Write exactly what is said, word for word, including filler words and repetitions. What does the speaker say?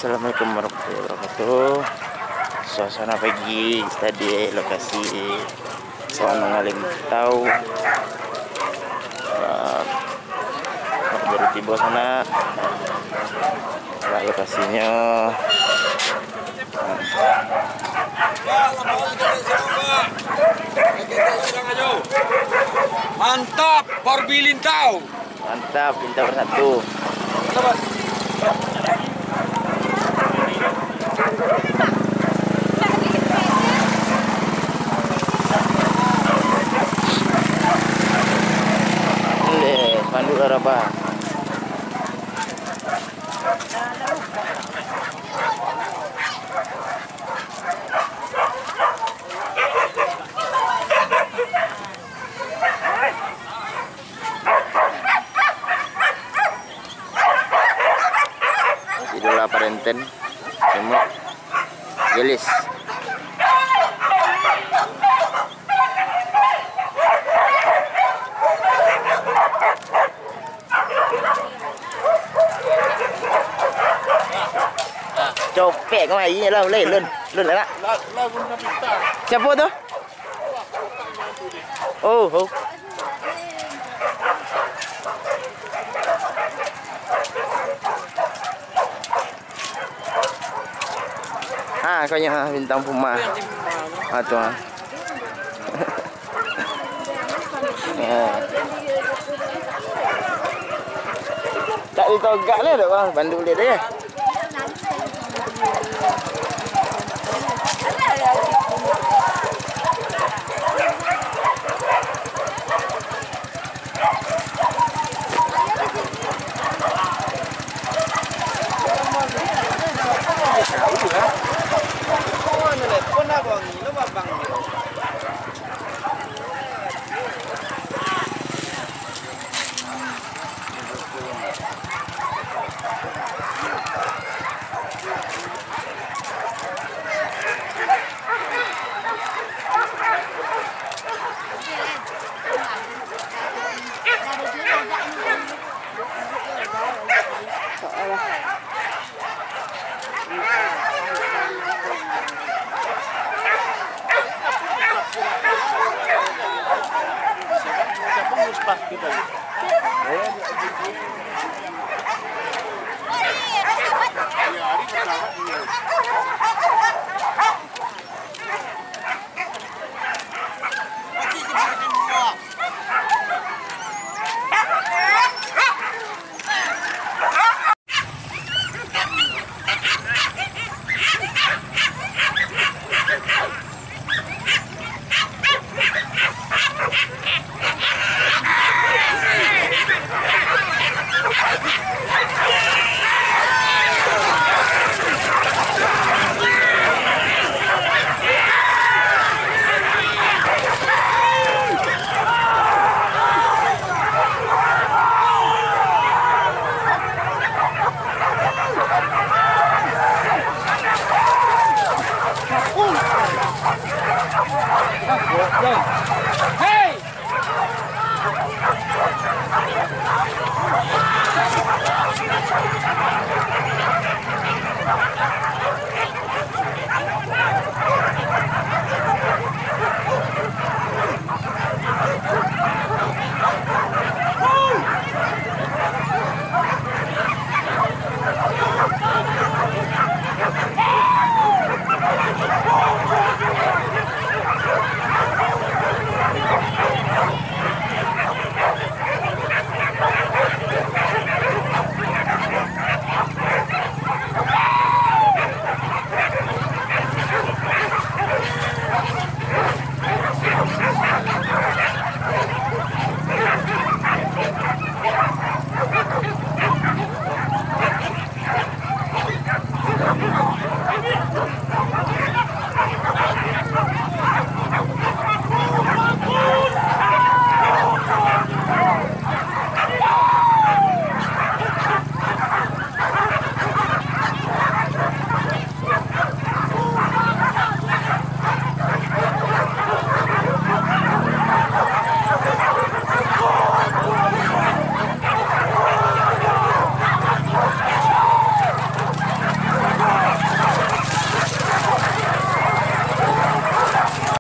Assalamualaikum warahmatullahi wabarakatuh. Suasana pagi tadi, lokasi Sawanang Alim Tau. Ah, baru tibo sanak. Itulah lokasinyo. Mantap, Barbie Lintau. Mantap, Lintau Bersatu. Leh, spanduk lah rabah. Idola Parenten, Cimok, Gelis. Copek kemari lah, boleh. Lun, Lun, nak? Sia tu? Oh, oh. Ha, kau nyo, ha, Bintang Puma. Ha, tu, ha. Ha. Tak ditogak lah, dok, bang. Bandu ulit dia.